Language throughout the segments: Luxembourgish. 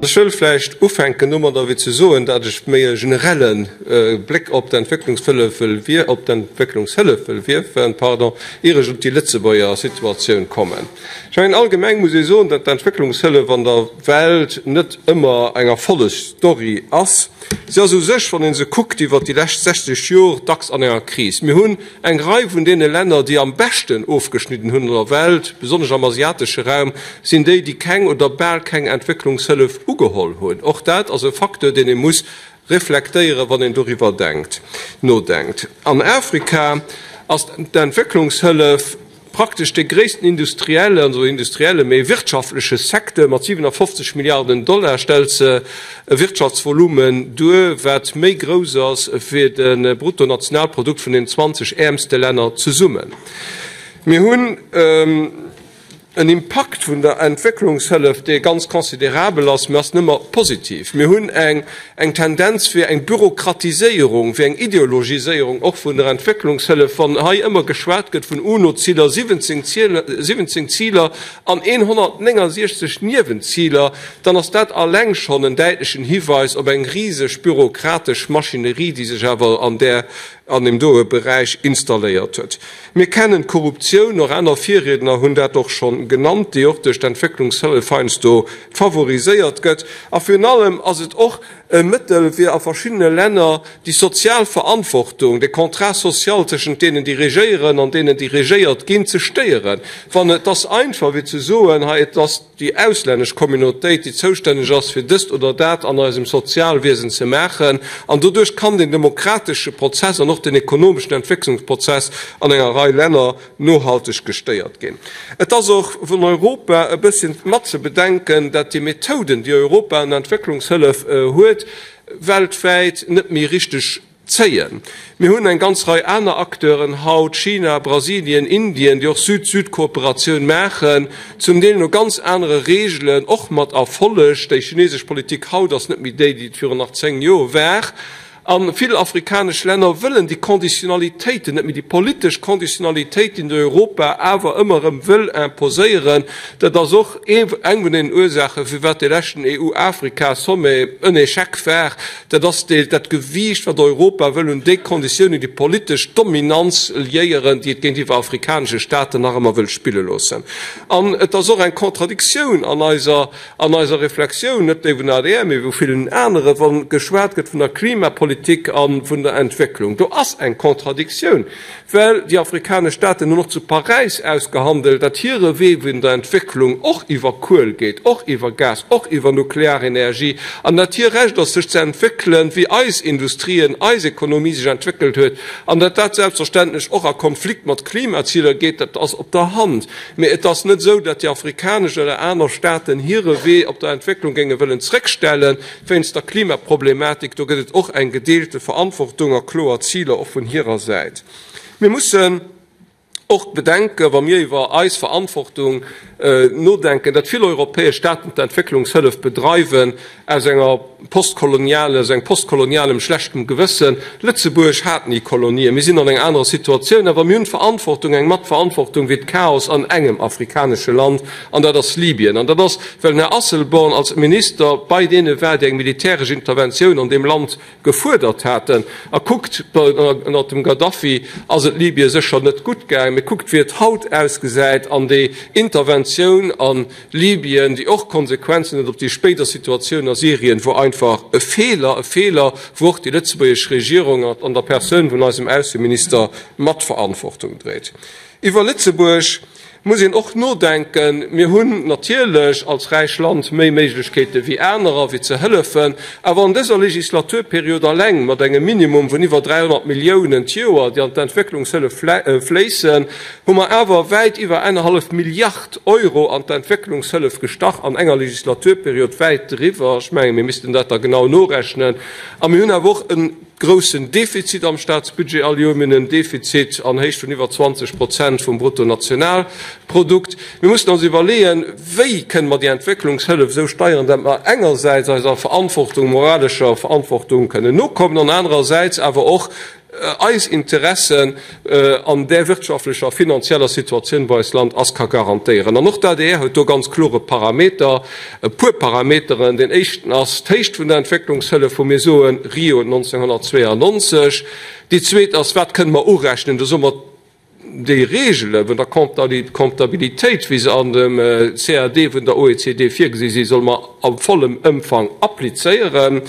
Ech wëll vläicht ufänken domadder wéi ze soen, dat ech méi e generelle Bléck op d'Entwécklungshëllef wëll op d'Entwécklungshëllef wëll wierfen, pardon, ier ech op déi Lëtzebuerger Situatioun kommen. Ech mengen, allgemeng muss ee soen, dat d'Entwécklungshëllef an der Welt net ëmmer eng Erfollegsstory ass. Si ass u sech, wann ee se kuckt iwwert déi lescht 60 Jor, dacks an enger Kris. Mir hunn Eng Rei vun deene Länner, déi am beschten ofgeschnidden hunn an der Welt, besonnesch am asiatesche Raum, sinn déi, déi keng oder bal keng Entwécklungshëllef ugeholl hunn. Och dat ass e Facteur, deen ee muss reflektéieren, wann een doriwwer denkt, nodenkt. An Afrika ass d'Entwécklungshëllef praktesch dee gréissten industriellen, also industrielle, mee wirtschaftleche Secteur. Mat 57 Milliarden Dollar stellt se e Wirtschaftsvolumen duer, wat méi grouss ass wéi de Bruttonationalprodukt vun den 20 äermste Länner zesummen. Mir hunn en Impakt vun der Entwécklungshëllef, dee ganz considerabel ass, mee ass nëmmer positiv. Mir hunn eng eng Tendenz fir eng Bürokratiséierung, fir eng Ideologiséierung och vun der Entwécklungshëllef, wann hei ëmmer geschwat gëtt vun UNO-Ziler, 17 Ziler an 169 Niewenziler, dann ass dat alleng schonn en däitlechen Hiweis op eng riseg bürokratesch Maschinerie, déi sech awer an där, an deem doe Beräich installéiert huet. Mir kennen d'Korruptioun, och aner Virriedner hunn dat och schonn genannt, déi och duerch d'Entwécklungshëllef heiansdo favoriséiert gëtt. A virun allem ass et och e Mëttel, fir a verschiddene Länner déi sozial Verantwortung, de Contrat social tëschent deenen, déi regéieren, an deenen, déi regéiert ginn, ze stéieren. Wann et ass einfach wéi ze soen, hei et ass déi auslännesch Communautéit, déi zoustänneg ass, fir dëst oder dat an eisem Sozialwiesen ze maachen. An doduerch kann den demokratesche Prozess an och den ekonomeschen Entwécklungsprozess an enger Rei Länner nohalteg gestéiert ginn. Et ass och vun Europa e bësschen mat ze bedenken, dat déi Methoden, déi Europa an der Entwécklungshëllef huet, weltwäit net méi richteg Zéien. Mir hunn eng ganz Rei aner Acteuren haut, China, Brasilien, Indien, déi och Süd-Süd-Kooperatioun maachen, zum Deel no ganz anere Reegelen, och mat Erfolleg. Déi chinesesch Politik haut ass net méi déi, déi et virun nach 10 Joer war. A vill afrikanesch Länner wëllen déi Conditionalitéiten net méi, déi politesch Conditionalitéiten, déi Europa awer ëmmer erëm wëll imposéieren. Dat ass och eng vun den Ursaachen, firwat dee leschten EU-Afrika-Sommet en Echec war. Dat ass dat Gewiicht, wat Europa wëll un déi Konditiounen, déi politesch Dominanz liéieren, déi et géintiwwer afrikanesche Staaten nach ëmmer wëll spille loossen. An et ass och eng Contradictioun an eiser, an eiser Reflexioun, net déi vun der adr, mee vu villen aneren, wa geschwat gëtt vun der Klimapolitik a vun der Entwécklung. Do ass eng Contradictioun. Well déi afrikanesch Staaten hunn och zu Paräis ausgehandelt, datt hire Wee vun der Entwécklung och iwwer Kuel geet, och iwwer Gas, och iwwer Nuklearenergie, an datt hir Recht ass, sech ze entwéckelen, wéi eis Industrien, eis Ekonomie sech entwéckelt huet, an datt dat selbstverständlech och a Konflikt mat Klimaziler geet, dat ass op der Hand. Mee et ass net esou, datt déi afrikanesch oder aner Staaten hire Wee op der Entwécklung géinge wëllen zréckstellen. Wéinst der Klimaproblematik, do gëtt et och eng gedeelte Verantwortung a kloer Ziler och vun hirer Säit. Mir mussen och bedenken, wa mir iwwer eis Verantwortung nodenken, datt vill europäesch Staaten d'Entwécklungshëllef bedreiwen aus enger postkoloniale, aus engem postkolonialem schlechtem Gewëssen. Lëtzebuerg hat ni Kolonien, mir sinn an enger anerer Situatioun, awer mir hunn d'Verantwortung, eng Matverantwortung fir d'Chaos an engem afrikanesche Land, an dat ass Libyen. An dat ass, well den Här Asselborn als Minister bei deene war, déi eng militäresch Interventioun an deem Land gefuerdert haten. A kuckt, ënnert dem Gaddafi ass et Libye sécher net gutt gaangen, mee kuckt, wéi et haut ausgesäit. An déi Interventioun a Libyen, déi och Konsequenzen huet op déi spéider Situatioun a Syrien, wor einfach e Feeler, e Feeler, wou och déi lëtzebuergesch Regierung an der Persoun vun eisem Ausseminister Matverantwortung dréit. Iwwer Lëtzebuerg muss een och nodenken. Mir hunn natierlech als räich Land méi Méiglechkeete wéi anerer, fir ze hëllefen. Awer an dëser Legislaturperiod alleng, mat engem Minimum vun iwwer 300 Milliounen d'Joer, déi an d'Entwécklungshëllef fléissen, hu mer awer wäit iwwer ennerhallef Milliard Euro an d'Entwécklungshëllef gestach an enger Legislaturperiod, wäit driwwer. Ech mengen, mir missten dat da genau norechnen. A mir hunn awer och e groussen Defizit am Staatsbudget all Joer. Mir hunn en Defizit an Héicht vun iwwer 20 Prozent vum Bruttonationalprodukt. Mir mussen ons iwwerleeën, Wéi kënnen mer déi Entwécklungshëllef esou steieren, datt mer engersäits eiser Verantwortung, moralescher Verantwortung kënnen nokommen an anerersäits awer och. eis Interessen an där wirtschaftlecher a finanzieller Situatioun, wou eist Land ass, ka garantéieren. An och d'ADR huet do ganz klore Parameter, e puer Parameteren. Deen éischten ass d'Héicht vun der Entwécklungshëllef, wou mir soen, Rio 1992. Déi zweet ass, wat kënne mer urechnen? Do soe mer, Déi Reegele vun der Comptabilitéit, wéi se an dem CAD vun der OECD virgesi sinn, solle mer a vollem Ëmfang applizéieren.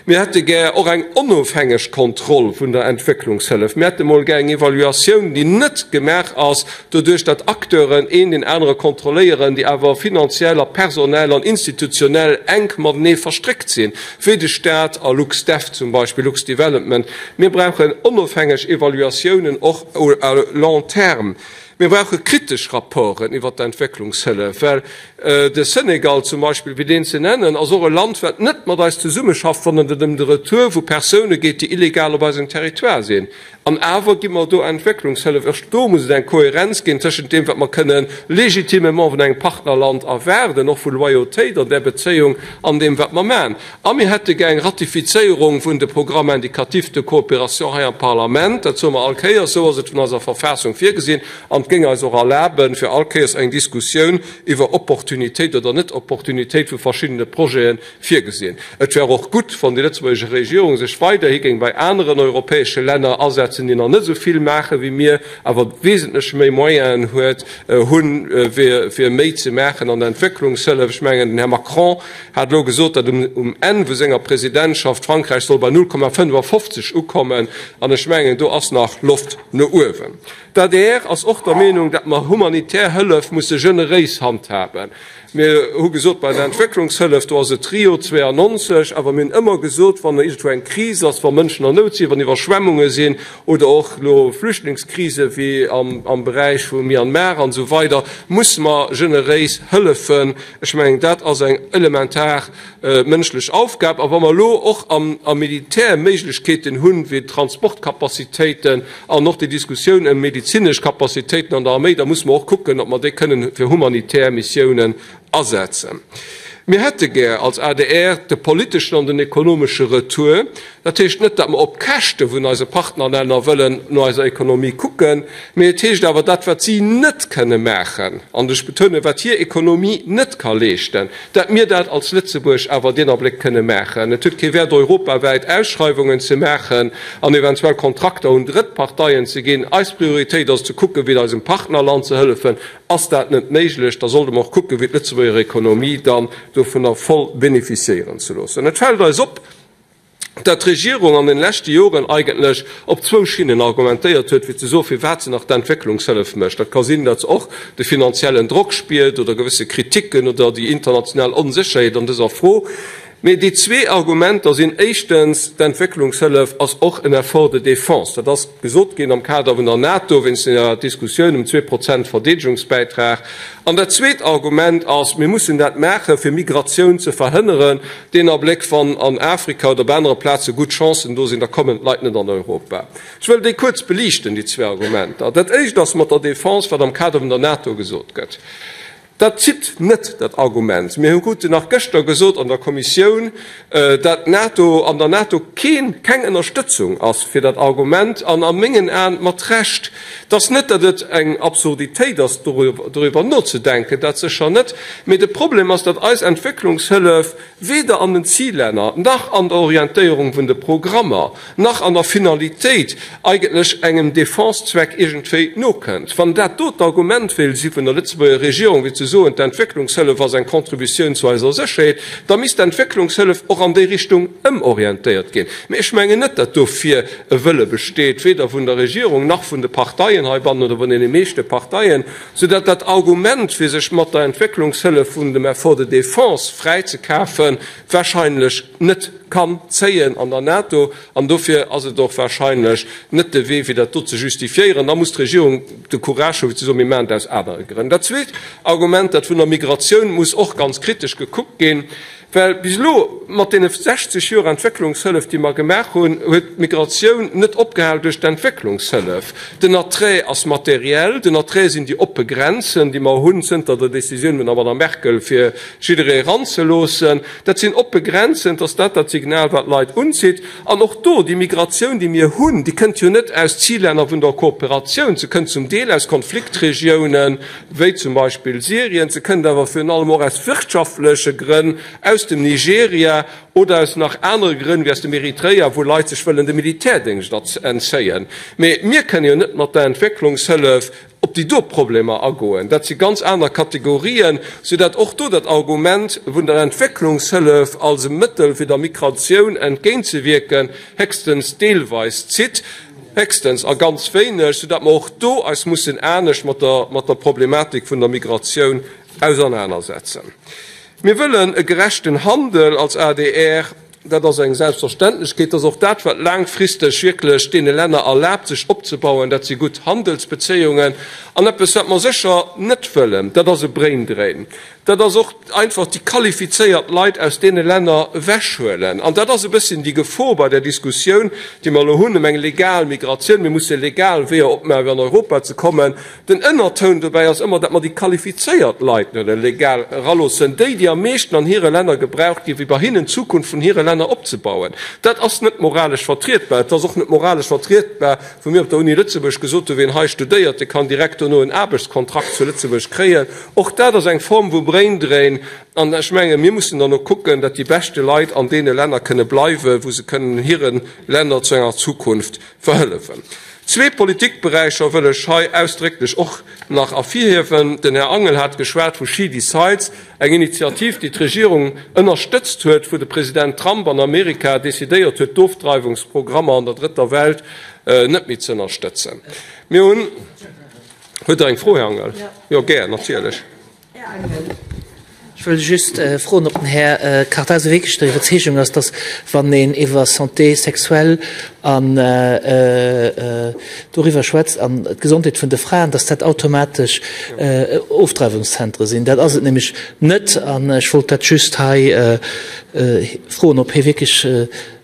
Mir hätte gär och eng onofhängeg Kontroll vun der Entwécklungshëllef. Mir hätte mol gär eng Evaluatioun, déi net gemaach ass doduerch, datt Acteuren een deen anere kontrolléieren, déi awer finanziell a personell an institutionell enk matenee verstréckt sinn, wéi de Staat a LuxDev zum Beispill, Lux-Development. Mir brauchen onofhängeg Evaluatiounen och à long terme. Mir brauche kritesch Rapporten iwwert d'Entwécklungshëllef, well de Senegal zum Beispill, fir deen ze nennen, ass och e Land, wat net mat eis zesummeschafft, wann et ëm de Retour vu Persoune geet, déi illegal op eisem Territoire sinn. An awer gi mer do Entwécklungshëllef. Och do muss et eng Kohärenz ginn tëschent deem, wat mer kënne légitimement vun engem Partnerland erwaarden, och vu Loyautéit an där Bezéiung, an deem, wat mer maachen. A mir hätte gär eng Ratifizéierung vun de Programmes indicatifs de coopération hei am Parlament. Dat soe mer all Kéiers, esou ass et vun eiser Verfassung virgesinn. An et géing eis och erlaben, fir all Kéiers eng Diskussioun iwwer Opportunitéit oder Net-Opportunitéit vu verschiddene Projete virgesinn. Et wär och gutt, wann déi lëtzebuergesch Regierung sech weiderhi géing bei aneren europäesche Länner asetzen, déi nach net esou vill maache wéi mir, awer wesentlech méi Moyenen huet, hunn, fir méi ze maachen an der Entwécklungshëllef. Ech mengen, den Här Macron hat elo gesot, datt um Enn vu senger Presidentschaft Frankräich soll bei 0,55 ukommen, an ech mengen, do ass nach Loft no uewen. D'adr ass och der Meenung, datt mer humanitär Hëllef musse generéis handhaben. Mir hu gesot, bei der Entwécklungshëllef, do ass et Rio 92, awer mir hunn ëmmer gesot, wann iergendwou eng Kris ass, wa Mënschen an Nout sinn, wann Iwwerschwemmunge sinn oder och elo Flüchtlingskrise wéi am Beräich vu Myanmar an esou weider, musse mer generéis hëllefen. Ech mengen, dat ass eng elementar mënschlech Aufgab. A wa mer elo och am Militär Méiglechkeeten hunn, wéi Transportcapacitéiten an och déi Diskussioun ëm medezinesch Capacitéiten an der Arméi, da musse mer och kucken, ob mer déi kënnen fir humanitär Missiounen asetzen. Mir hätte gär als adr de politeschen an den ekonomesche Retour. Dat heescht net, datt mer op d'Käschte vun eise Partnerlänner wëllen no eiser Ekonomie kucken, mee et heescht awer, dat wat si net kënne maachen, an ech betounen, wat hir Ekonomie net ka leeschten, dat mir dat als Lëtzebuerg awer deen Abléck kënne maachen. Et huet kee Wäert, europawäit Ausschreiwungen ze maachen an eventuell Kontrakter un drëtt Parteien ze ginn. Eis Prioritéit ass ze kucken, wéi eisem Partnerland ze hëllefen. Ass dat net méiglech, da sollte mer och kucken, wéi d'Lëtzebuerger Ekonomie dann dovunner voll bénéficiéieren ze loossen. Et fält eis op, dat d'Regierung an den leschte Joren eigentlech op zwou Schinnen argumentéiert huet, fir ze soen, firwat se nach d'Entwécklungshëllef mécht. Dat ka sinn, datt se och de finanziellen Drock spiert oder gewësse Kriticken oder déi international Onsécherheet an dëser Fro. Mee déi zwee Argumenter sinn éischtens, d'Entwécklungshëllef ass och en Effort de défense. Dat ass gesot ginn am Kader vun der NATO wéinst der Diskussioun ëm 2 Prozent Verdeedegungsbäitrag. An dat zweet Argument ass, mir mussen dat maachen, fir Migratioun ze verhënneren. Deen Abléck, wann an Afrika oder op anere Plaze gutt Chancen do sinn, da kommen d'Leit net an Europa. Ech wëll déi kuerz beliichten, déi zwee Argumenter. Dat éischt ass mat der Defense, wat am Kader vun der NATO gesot gëtt. Dat zitt net, dat Argument. Mir hu kruten nach gëschter gesot an der Kommissioun, dat d'NATO, an der NATO keen, keng Ënnerstëtzung ass fir dat Argument, an a mengen Aen mat Recht. Et ass net, datt et eng Absurditéit ass, doriwwer nozedenken, dat sécher net, mee de Problem ass, datt eis Entwécklungshëllef weder an den Zillänner nach an der Orientéierung vun de Programmer nach an der Finalitéit eigentlech engem Defensezweck iergendwéi nokënnt. Wann dat do d'Argument wéilt si vun der Lëtzebuerger Regierung, fir ze soen, d'Entwécklungshëllef ass eng Contributioun zu eiser Sécherheet, da misst d'Entwécklungshëllef och an déi Richtung ëmorientéiert ginn. Mee ech mengen net, datt dofir e Wëlle besteet, weder vun der Regierung nach vun de Parteien heibannen oder vun deene meeschte Parteien, soudatt dat Argument, fir sech mat der Entwécklungshëllef vun dem Effort de défense fräizekafen, wahrscheinlech net kann zéien an der NATO. An dofir ass et och wahrscheinlech net de Wee, fir dat do ze justifiéieren. Da muss d'Regierung de Courage hu fir ze soen, mir maachen dat aus anere Grënn. Dat zweet Argument, dat vun der Migratioun, muss och ganz kritesch gekuckt ginn. Well bis elo, mat deene 60 Joer Entwécklungshëllef, déi mer gemaach hunn, huet d'Migratioun net opgehal duerch d'Entwécklungshëllef. Den Attrait ass materiell, den Attrait sinn déi oppe Grenzen, déi mer hunn zënter der Décisioun vun der Madame Merkel, fir jidderee eranzeloossen. Dat sinn oppe Grenzen, et ass dat dat Signal, wat d'Leit unzitt. An och do, déi Migratioun, déi mir hunn, déi kënnt jo net aus Zillänner vun der Kooperatioun, se kënnt zum Deel aus Konfliktregiounen, wéi zum Beispill Syrien, se kënnt awer virun allem och aus wirtschaftleche Grënn, aus dem Nigeria oder aus nach anere Grënn, wéi aus dem Eritrea, wou Leit sech wëllen dem Militärdéngscht entzéien. Mee mir kënne jo net mat der Entwécklungshëllef op déi do Problemer agoen. Dat si ganz aner Kategorien, soudatt och do dat Argument vun der Entwécklungshëllef als e Mëttel, fir der Migratioun entgéintzewierken, héchstens deelweis zitt. Héchstens a ganz wéineg, soudatt mer och do eis mussen anescht mat der, mat der Problematik vun der Migratioun ausernanersetzen. Mir wëllen e gerechten Handel als adr. Dat ass eng Selbstverständlechkeet. Dat ass och dat, wat laangfristeg wierklech deene Länner erlaabt, sech opzebauen. Dat si gutt Handelsbezéiungen. An eppes, wat mer sécher net wëllen, dat ass e Braindrain. Dat ass och einfach déi qualifizéiert Leit aus deene Länner ewechhuelen. An dat ass e bësschen déi Gefor bei där Diskussioun, déi mer elo hunn ëm eng legal Migratioun. Mir musse legal Weeër opmaachen, fir an Europa ze kommen. Den Ënnertoun dobäi ass ëmmer, datt mer déi qualifizéiert Leit net legal eraloossen, déi, déi am meeschten an hire Länner gebraucht ginn, fir bei hinnen d'Zukunft vun hire Länner opzebauen. Dat ass net moralesch vertrietbar. Et ass och net moralesch vertrietbar, wou mir op der Uni Lëtzebuerg gesot hunn, wien hei studéiert, dee kann direkt dono en Aarbechtskontrakt zu Lëtzebuerg kréien. Och dat ass eng Form vu Braindrain. An ech mengen, mir mussen dann och kucken, datt déi beschte Leit an deene Länner kënne bleiwen, wou se kënnen hire Länner zu enger Zukunft verhëllefen. Zwee Politikberäicher wëll ech hei ausdrécklech och nach ervirhiewen. Den Här Angel hat geschwat vu She Decides, eng Initiativ, déi d'Regierung ënnerstëtzt huet, wou de President Trump an Amerika decidéiert huet, d'Ofdreiwungsprogrammer an der Drëtter Welt net méi ze ënnerstëtzen. Mir hunn. Huet Der eng Fro, Här Angel? Jo, gär, natierlech. Här Angel. Ech wëll just froen, ob den Här Kartheiser wierklech der Iwwerzeegung ass, dass, wann een iwwer Santé sexuelle an doriwwer schwätzt an d'Gesondheet vun de Fraen, dass dat automatesch Ofdreiwungszentre sinn. Dat ass et nämlech net. An ech wollt dat just hei froen, ob hie wierklech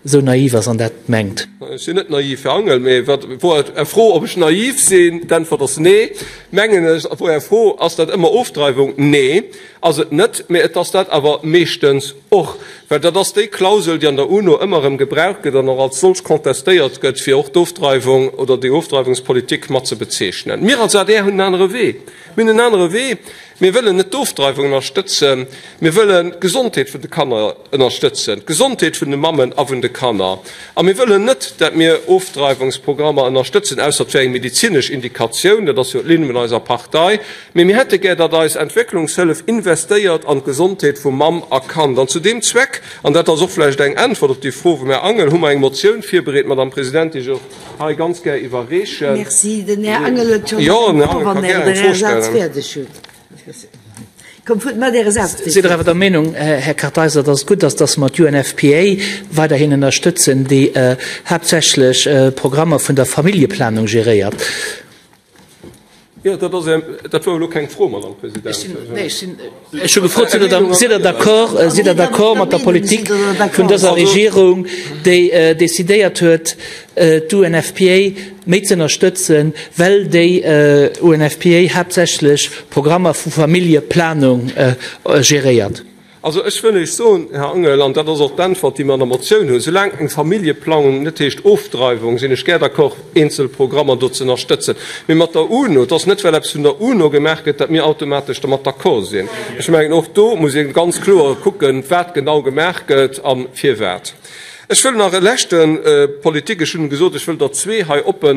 esou naiv ass an dat mengt. Ech sinn net naiv, Här Angel, mee wat wor Är Fro, ob ech naiv sinn? D'Äntwert ass nee, mengen ech. A wor Är Fro, ass dat ëmmer Ofdreiwung? Nee, ass et net, mee et ass dat awer meeschtens och, well dat ass déi Klausel, déi an der UNO ëmmer erëm gebraucht gëtt an och als solch contestéiert gëtt, fir och d'Ofdreiwung oder déi Ofdreiwungspolitik mat ze bezeechnen. Mir als adr hunn en anere Wee. Mir hunn en anere Wee. Mir wëllen net d'Ofdreiwung ënnerstëtzen, mir wëllen d'Gesondheet vun de Kanner ënnerstëtzen, d'Gesondheet vun de Mammen a vun de Kanner. A mir wëllen net, dat mir Ofdreiwungsprogrammer ënnerstëtzen, ausser et wär eng medezinesch Indikatioun, dat ass jo d'Linn vun eiser Partei. Mee mir hätte gär, datt eis Entwécklungshëllef investéiert an d'Gesondheet vu Mamm a Kand. An zu deem Zweck, an dat ass och vläicht eng Äntwert op déi Fro vum Här Angel, hu mer eng Motioun virbereet, Madame Presidentin, déi ech och hei ganz gär iwwerreechen. Merci. Den Här Angel huet schonn eng Fro, wann Der Äre Saz fäerdeg hutt. Kommt, fuert mat Äre Saz Sidd Der awer der Meenung, Här Kartheiser, dass et gutt ass, dass mer d'UNFPA weiderhin ënnerstëtzen, déi haaptsächlech Programmer vun der Familljeplanung geréiert? Jo, dat ass, dat wor elo keng Fro, Madame Presidentin. Nee, ech sinn, ech hu gefrot, sidd Der, sidd Der d'accord, sidd Der d'accord mat der Politik vun dëser Regierung, déi decidéiert huet, d'UNFPA méi ze ënnerstëtzen, well déi UNFPA haaptsächlech Programmer vu Familljeplanung geréiert? Also ech wëll Iech soen, Här Angel, an dat ass och d'Äntwert, déi mer an der Motioun hunn, Soulaang eng Familljeplangung net heescht Ofdreiwung, sinn ech gär d'accord, eenzel Programmer do ze ënnerstëtzen. Mee mat der UNO, et ass net, well eppes vun der UNO gemaach gëtt, datt mir automatesch dermat d'accord sinn. Ech mengen, och do muss ee ganz kloer kucken, wat genau gemaach gëtt a firwat. Ech wëll nach e leschte Politik, ech hunn gesot, ech wëll der zwee hei oppe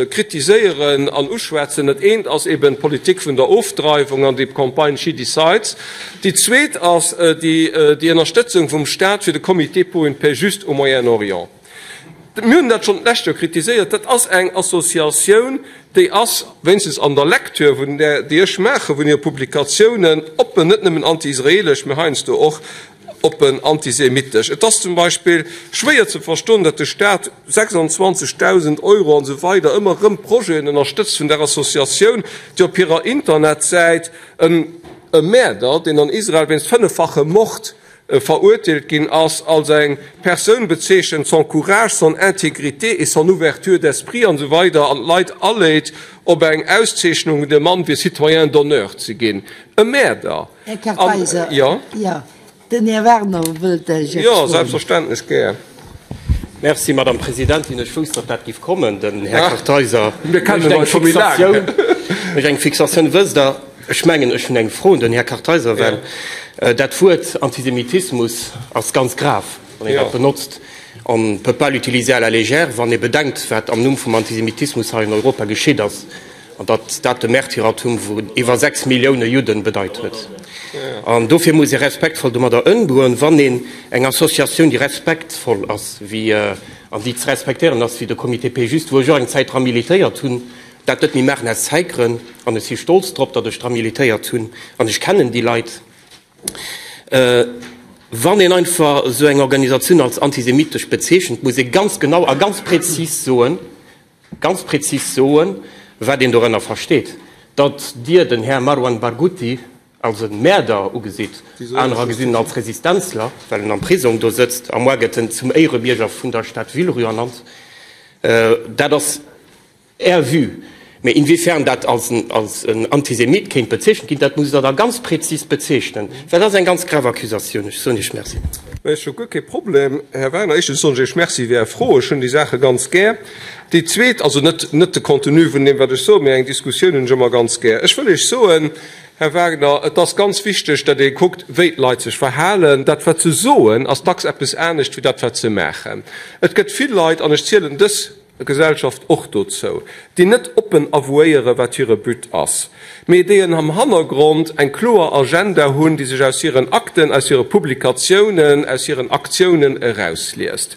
kritiséieren an uschwätzen. Dat eent ass eben d'Politik vun der Ofdreiwung an déi Campagne She Decides. Déi zweet ass déi Ënnerstëtzung vum Stat fir de Comité pour une paix juste au Moyen-Orient. Mir hunn dat schonn d'lescht Joer kritiséiert. Dat ass eng Associatioun, déi ass, wéinstens an der Lecture vun där, déi ech maache vun hire Publikatiounen, oppen net nëmmen anti-israelesch, mä heiansdo och oppen antisemitesch. Et ass zum Beispill schwéier ze verstoen, datt de Staat 26.000 Euro an esou weider ëmmer erëm Projeten ënnerstëtzt vun där Associatioun, déi op hirer Internetsäit e Mäerder, deen an Israel wéinst fënneffachem Mord. verurteelt ginn ass, als eng Persoun bezeechent, son courage, son intégrité et son ouverture d'esprit an esou weider an d'Leit aléit, op eng Auszeechnung de Mann wier Citoyen d'honneur ze ginn. E Mäerder! Här Kartheiser, jo, den Här Werner wëllt Iech eppes Jo, froen. selbstverständlech, gär. Merci, Madame Presidentin. Ech wousst, datt dat giff kommen. Den Här Kartheiser Mir kennen eis scho méi laang. mécht eng Fixatioun. Wësst Der, ech mengen, ech hunn eng Fro un den Här Kartheiser, well dat Wuert Antisemitismus ass ganz grav, wann een dat benotzt. On ne peut pas l'utiliser à la légère, wann ee bedenkt, wat am Numm vum Antisemitismus hei an Europa geschitt ass. An datt dat de Märtyrertum vun iwwer 6 Millioune Judden bedeit huet. An dofir muss ee respektvoll domadder ëmgoen, wann een eng Associatioun, déi respektvoll ass, wéi, an déi ze respektéieren ass, wéi de Comité Paix Juste, wou ech och eng Zäit dra militéiert hunn, dat net méi maachen aus Zäitgrënn, an ech si stolz drop, datt ech dra militéiert hunn, an ech kennen déi Leit, wann een einfach esou eng Organisatioun als antisemitesch bezeechent, muss ee ganz genau a ganz prezis soen, Ganz prezis soen, wat een dorënner versteet. Datt Dir den Här Marwan Barghouti als e Mäerder ugesitt, anerer gesinn en als Resistenzler, well en am Prisong do sëtzt, a moar gëtt en zum Éierebierger vun der Stad Villerupt ernannt, dat ass Är Vue. Mee inwiefern dat als en Antisemit kéint bezeechent ginn, dat musst Der da ganz prezis bezeechnen, well dat ass eng ganz grav Accusatioun. Ech soen Iech Merci. Ech hu guer kee Problem, Här Werner. Éischtens soen ech Iech Merci fir Är Fro. Ech hunn déi Saache ganz gär. Déi zweet, also net net de Contenu vun deem, wat ech soen, mee eng Diskussioun hunn ech ëmmer ganz gär. Ech wëll Iech soen, Här Wagner, et ass ganz wichteg, datt ee kuckt, wéi d'Leit sech verhalen. Dat, wat se soen, ass dacks eppes anescht wéi dat, wat se maachen. Et gëtt vill Leit, an ech zielen dës Gesellschaft och dozou, déi net oppen avouéiere wat hire But ass, mee déi en am Hannergrond eng kloer Agenda hunn, déi sech aus hiren Akten, aus hire Publikatiounen, aus hiren Aktiounen erausliest.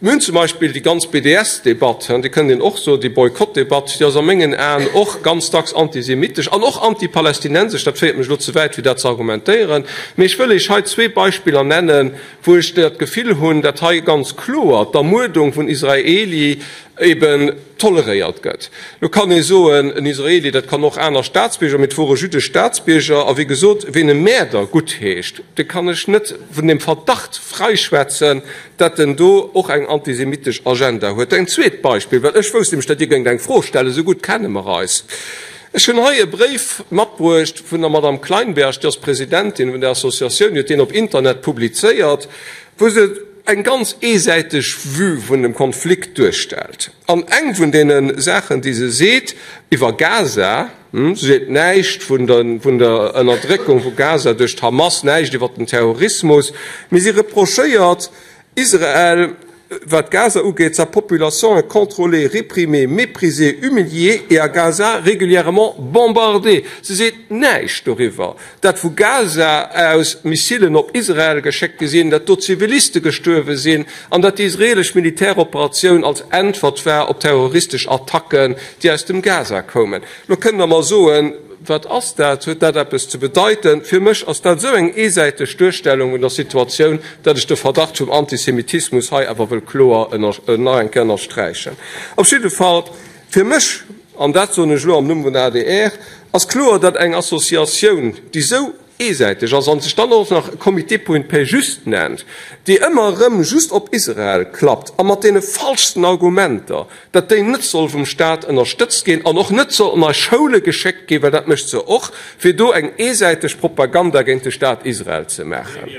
Mir hunn zum Beispill déi ganz BDS-Debatt, déi kënnt een och soen, déi Boykott-Debatt, déi ass a mengen Aen och ganz dacks antisemitesch an och antipalästinensesch. Dat féiert mech elo ze wäit, fir dat ze argumentéieren, mee ech wëll Iech hei zwee Beispiller nennen, wou ech dat Gefill hunn, dat hei ganz kloer d'Ermuerdung vun Israeli eben toleréiert gëtt. Lo kann ee soen, en Israeli, dat kann och aner Staatsbierger, mee et wore jüddesch Staatsbierger. A wéi gesot, ween e Mäerder guttheescht, dee kann ech net vun dem Verdacht fräischwätzen, dat en do och eng antisemitesch Agenda huet. Eng zweet Beispill, well ech wousst nämlech, dat Dir géingt eng Fro stellen, esou gutt kenne mer eis. Ech hunn hei e Bréif matbruecht vun der Madame Kleinberg, déi ass Presidentin vun där Associatioun, déi huet deen op Internet publizéiert, wou se eng ganz eesäiteg Vue vun dem Konflikt duerstellt. An eng vun deene Saachen, déi se seet iwwer Gaza, se seet näischt vun der Ënnerdréckung vu Gaza duerch d'Hamas, näischt iwwer den Terrorismus, mee si reprochéiert Israel, wat Gaza ugeet, sa population est contrôlée, réprimée, méprisée, humiliée et à Gaza régulièrement bombardée. Se seet näischt doriwwer, dat vu Gaza aus Missilen op Israel geschéckt gi sinn, dat do Ziviliste gestuerwe sinn an dat déi israelesch Militäroperatioun als Äntwert war op terroristesch Attacken, déi aus dem Gaza koumen. Lo kënnt Der mer soen, Wat ass dat? Huet dat eppes ze bedeiten? Fir mech ass dat esou eng eesäiteg Duerstellung vun der Situatioun, datt ech de Verdacht vum Antisemitismus hei awer wëll kloer nach eng Kéier ënnersträichen. Op jidde Fall, fir mech, an dat soen ech elo am Numm vun der adr, ass kloer, datt eng Associatioun, déi esou eesäiteg ass an sech dann och nach Comité pour une paix juste nennt, déi ëmmer erëm just op Israel klappt a mat deene falschsten Argumenter, datt déi net soll vum Staat ënnerstëtzt ginn an och net soll an eis Schoule geschéckt ginn, well dat mécht se och, fir do eng eesäiteg Propaganda géint de Staat Israel ze maachen.